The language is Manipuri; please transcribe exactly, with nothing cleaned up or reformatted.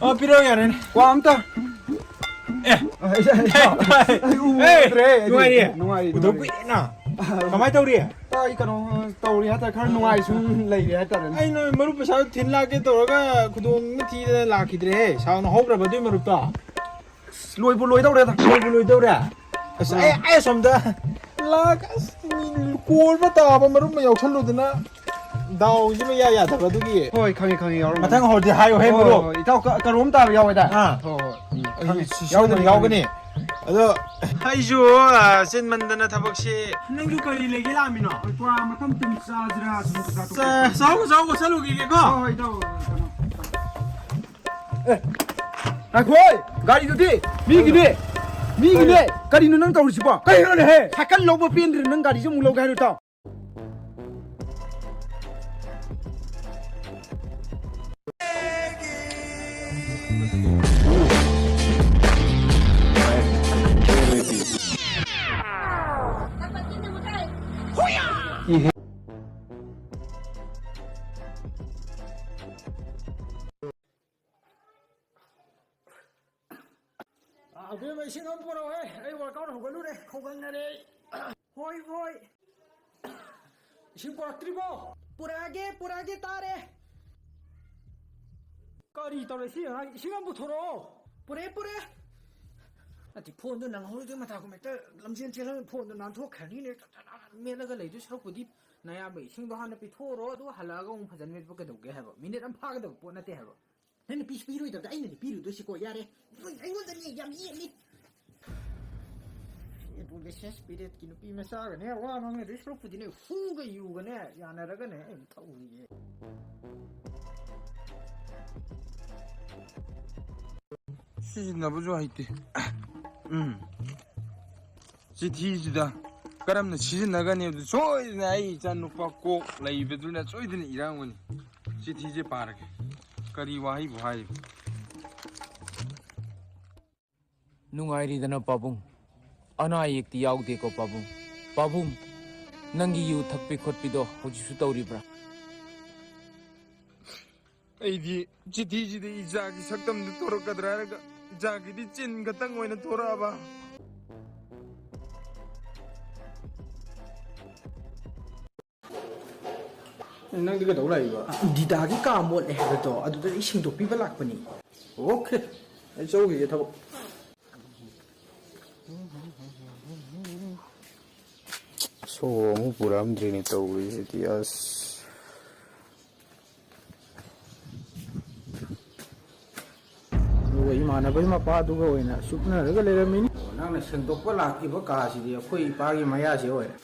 ꯑ, ꯄꯤꯔꯛꯑꯣ, ꯌꯥꯔꯦꯅꯦ꯫ ꯀ꯭ꯋꯥ ꯑꯝꯇ꯫ ꯑꯦ꯫ ꯑꯩ, ꯑꯩ, ꯑꯩ ꯎꯗ꯭ꯔꯦ, ꯑꯩꯗꯤ꯫ ꯅꯨꯡꯉꯥꯏꯔꯤꯌꯦ? ꯅꯨꯡꯉꯥꯏꯔꯤ, ꯎꯗꯕ ꯅꯨꯡꯉꯥꯏꯔꯤ꯫ ꯀꯨꯏꯔꯦꯅ꯫ ꯀꯃꯥꯏ ꯇꯧꯔꯤ? ꯑꯩ ꯀꯩꯅꯣ ꯇꯧꯔꯤ ꯍꯥꯏꯇꯥꯔꯦ, ꯈꯔ ꯅꯨꯡꯉꯥꯏ ꯁꯨꯝ ꯂꯩꯔꯤ ꯍꯥꯏꯇꯥꯔꯦꯅꯦ꯫ ꯑꯩ ꯅꯣꯏ ꯃꯔꯨꯞ ꯄꯩꯁꯥ ꯊꯤꯟ ꯂꯥꯛꯀꯦ ꯇꯧꯔꯒ ꯈꯨꯗꯣꯡ ꯑꯃ ꯊꯤꯗꯅ ꯂꯥꯛꯈꯤꯗ꯭ꯔꯦꯍꯦ꯫ ꯁꯥꯎꯅ ꯍꯧꯈ꯭ꯔꯕ ꯑꯗꯨꯏ ꯃꯔꯨꯞꯇꯣ? ꯑꯁ, ꯂꯣꯏꯕꯨ ꯂꯣꯏꯗꯧꯔꯦꯗ꯫ ꯂꯣꯏꯕꯨ ꯂꯣꯏꯗꯧꯔꯦ? ꯑꯁ, ꯑꯥ꯫ ꯑꯩ, ꯑꯩ ꯑꯁꯣꯝꯗ ꯂꯥꯛ, ꯑꯁ, ꯃꯤ ꯀꯣꯜ ꯑꯃ ꯇꯥꯕ ꯃꯔꯨꯞ ꯑꯃ ꯌꯥꯎꯁꯜꯂꯨꯗꯅ ꯗꯥꯎꯁꯤꯃ ꯏꯌꯥ ꯌꯥꯗꯕ ꯑꯗꯨꯒꯤ꯫ ꯍꯣꯏ, ꯈꯪꯉꯦ, ꯈꯪꯉꯦ, ꯌꯥꯎꯔꯝꯒꯅꯤ꯫ ꯃꯊꯪ ꯍꯧꯔꯗꯤ ꯍꯥꯏꯌꯨꯍꯦ, ꯍꯣꯏ, ꯃꯔꯨꯞ꯫ ꯍꯣꯏ, ꯏꯇꯥꯎ, ꯀ-, ꯀꯔꯣꯝ ꯇꯥꯕ ꯌꯥꯎꯋꯦꯗꯥꯏ? ꯑꯥ꯫ ꯍꯣꯏ, ꯍꯣꯏ, ꯎꯝ, ꯑꯩ ꯈꯪꯉꯦ꯫ ꯁꯤ ꯌꯥꯎꯗꯕ ꯌꯥꯎꯒꯅꯤ꯫ ꯑꯗꯣ ꯑꯩꯁꯨ, ꯑꯥ, ꯆꯤꯟꯃꯟꯗꯅ ꯊꯕꯛꯁꯤ꯫ ꯅꯪꯁꯨ ꯀꯔꯤ ꯂꯩꯒꯦ ꯂꯥꯛꯑꯝꯃꯤꯅꯣ? ꯍꯣꯏ, ꯀ꯭ꯋꯥ ꯃꯐꯝ ꯇꯨꯝ ꯆꯥꯁꯤꯔꯥ ꯁꯨꯝ ꯆꯥꯊꯣꯛ-, ꯆꯥ-, ꯆꯥꯎ, ꯆꯥꯎ, ꯆꯠꯂꯨꯈꯤꯒꯦꯀꯣ꯫ ꯍꯣꯏ, ꯍꯣꯏ, ꯏꯇꯥꯎ, ꯀꯩꯅꯣ꯫ ꯑꯦ, ꯉꯥꯏꯈꯣꯍꯦ! ꯒꯥꯔꯤꯗꯨꯗꯤ ꯃꯤꯒꯤꯅꯦ! ꯃꯤꯒꯤꯅꯦ! ꯀꯩꯅꯣ? ꯀꯔꯤꯅꯣ ꯅꯪ ꯇꯧꯔꯤꯁꯤꯕꯣ? ꯀꯩꯅꯣꯅꯦꯍꯦ? ꯁꯥꯏꯀꯜ ꯂꯧꯕ ꯄꯦꯟꯗ꯭ꯔꯦ, ꯅꯪ ꯒꯥꯔꯤꯁꯦ ꯑꯃꯨꯛ ꯂꯧꯒꯦ ꯍꯥꯏꯔꯣ, ꯏꯇꯥꯎ? ꯑꯥ, ꯑꯕꯦꯝꯃ, ꯏꯁꯤꯡ ꯑꯃ ꯄꯨꯔꯛꯑꯣꯍꯦ꯫ ꯑꯩ workout ꯍꯧꯒꯠꯂꯨꯔꯦ, ꯈꯧꯒꯪꯅꯔꯦ ꯑꯩ꯫ ꯍꯣꯏ, ꯍꯣꯏ꯫ ꯏꯁꯤꯡ ꯄꯨꯔꯛꯇ꯭ꯔꯤꯕꯣ? ꯄꯨꯔꯛꯑꯒꯦ, ꯄꯨꯔꯛꯑꯒꯦ, ꯇꯥꯔꯦ꯫ ꯀꯔꯤ ꯇꯧꯔꯦ ꯁꯤ ꯑꯉꯥꯡ? ꯏꯁꯤꯡ ꯑꯃ ꯄꯨꯊꯣꯔꯛꯑꯣ꯫ ꯄꯨꯔꯛꯑꯦ, ꯄꯨꯔꯛꯑꯦ꯫ ꯅꯠꯇꯦ, phoneꯗꯣ ꯅꯪꯍꯧꯔꯣꯏꯗꯣꯏ ꯃꯇꯥꯒꯨꯝ ꯍꯦꯛꯇ ꯂꯝꯖꯦꯟ ꯆꯦꯜꯍꯜ-, phoneꯗꯣ ꯅꯥꯟꯊꯣꯛꯈ꯭ꯔꯅꯤꯅꯦ꯫ ꯃꯦꯠꯂꯒ ꯂꯩꯗꯣꯏ ꯁꯔꯨꯛꯄꯨꯗꯤ ꯅꯌꯥꯝꯕ ꯏꯁꯤꯡꯗꯣ ꯍꯥꯟꯅ ꯄꯤꯊꯣꯛꯎꯔꯣ, ꯑꯗꯨꯒ ꯍꯜꯂꯛꯑꯒ ꯑꯃꯨꯛ ꯐꯖꯅ ꯃꯦꯠꯄ ꯀꯩꯗꯧꯒꯦ ꯍꯥꯏꯕ? Minute ꯑꯃ ꯐꯥꯒꯗꯕ ꯄꯣꯠ ꯅꯠꯇꯦ ꯍꯥꯏꯕ꯫ ꯅꯪꯅ ꯄꯤꯁꯨ ꯄꯤꯔꯣꯏꯗꯕꯗ ꯑꯩꯅꯗꯤ ꯄꯤꯔꯨꯗꯣꯏꯁꯤꯀꯣ, ꯌꯥꯔꯦ꯫ ꯑꯩꯉꯣꯟꯗꯅꯦ ꯌꯥꯝ ꯌꯦꯠꯂꯤ꯫ Adolescence periodꯀꯤ ꯅꯨꯄꯤ ꯃꯆꯥꯒꯅꯦ ꯋꯥ ꯉꯥꯡꯅꯗꯣꯏ ꯁꯔꯨꯛꯄꯨꯗꯤꯅꯦ, ꯍꯨꯒ ꯌꯨꯒꯅꯦ ꯌꯥꯅꯔꯒꯅꯦ ꯑꯩ ꯊꯛꯎꯔꯤꯌꯦ꯫ ꯁꯤꯖꯤꯟꯅꯕꯁꯨ ꯍꯩꯇꯦ꯫ ꯎꯝ꯫ ꯆꯤꯊꯤꯁꯤꯗ ꯀꯔꯝꯅ ꯁꯤꯖꯤꯟꯅꯒꯅꯤ ꯍꯥꯏꯕꯗꯨ ꯁꯣꯏꯗꯅ ꯑꯩ ꯏꯆꯥꯅꯨꯄꯥ ꯀꯣꯛ ꯂꯩꯕꯗꯨꯅ ꯁꯣꯏꯗꯅ ꯏꯔꯝꯒꯅꯤ꯫ ꯆꯤꯊꯤꯁꯦ ꯄꯥꯔꯒꯦ꯫ ꯀꯔꯤ ꯋꯥꯍꯩꯕꯨ ꯍꯥꯏꯔꯤꯕ? ꯅꯨꯡꯉꯥꯏꯔꯤꯗꯅ ꯄꯥꯕꯨꯡ? ꯑꯅꯥ ꯑꯌꯦꯛꯇꯤ ꯌꯥꯎꯗꯦꯀꯣ ꯄꯥꯕꯨꯡ? ꯄꯥꯕꯨꯡ, ꯅꯪꯒꯤ ꯌꯨ ꯊꯛꯄꯤ ꯈꯣꯠꯄꯤꯗꯣ ꯍꯧꯖꯤꯛꯁꯨ ꯇꯧꯔꯤꯕ꯭ꯔꯥ? ꯑꯩꯗꯤ ꯆꯤꯊꯤꯁꯤꯗꯤ ꯏꯆꯥꯒꯤ ꯁꯛꯇꯝꯗ ꯊꯣꯔꯛꯀꯗ꯭ꯔꯥ ꯍꯥꯏꯔꯒ, ꯏꯆꯥꯒꯤꯗꯤ ꯆꯤꯟ ꯈꯛꯇꯪ ꯑꯣꯏꯅ ꯊꯣꯔꯛꯑꯕ꯫ ꯅꯪꯗꯤ ꯀꯩꯗꯧ ꯂꯥꯛꯏꯕ? ꯗꯤꯗꯥꯒꯤ ꯀꯥ ꯃꯣꯠꯂꯦ ꯍꯥꯏꯕꯗꯣ, ꯑꯗꯨꯗ ꯑꯩ ꯁꯦꯡꯗꯣꯛꯄꯤꯕ ꯂꯥꯛꯄꯅꯤ꯫ ꯑꯣꯀꯦ, ꯑꯩ ꯆꯧꯈꯤꯒꯦ ꯊꯕꯛ꯫ ꯁꯣ ꯑꯃꯨꯛ ꯄꯨꯔꯛꯑꯝꯗ꯭ꯔꯤꯅꯦ ꯇꯧꯔꯤꯁꯤꯗꯤ, ꯑꯁ꯫ ꯑꯗꯨꯒ ꯏꯃꯥꯟꯅꯕꯒꯤ ꯃꯄꯥꯗꯨꯒ ꯑꯣꯏꯅ ꯆꯨꯞꯅꯔꯒ ꯂꯩꯔꯝꯃꯤꯅꯤ꯫ ꯅꯪꯅ ꯁꯦꯡꯗꯣꯛꯄ ꯂꯥꯛꯈꯤꯕ ꯀꯥꯁꯤꯗꯤ ꯑꯩꯈꯣꯏ ꯏꯄꯥꯒꯤ ꯃꯌꯥꯁꯤ ꯑꯣꯏꯔꯦ꯫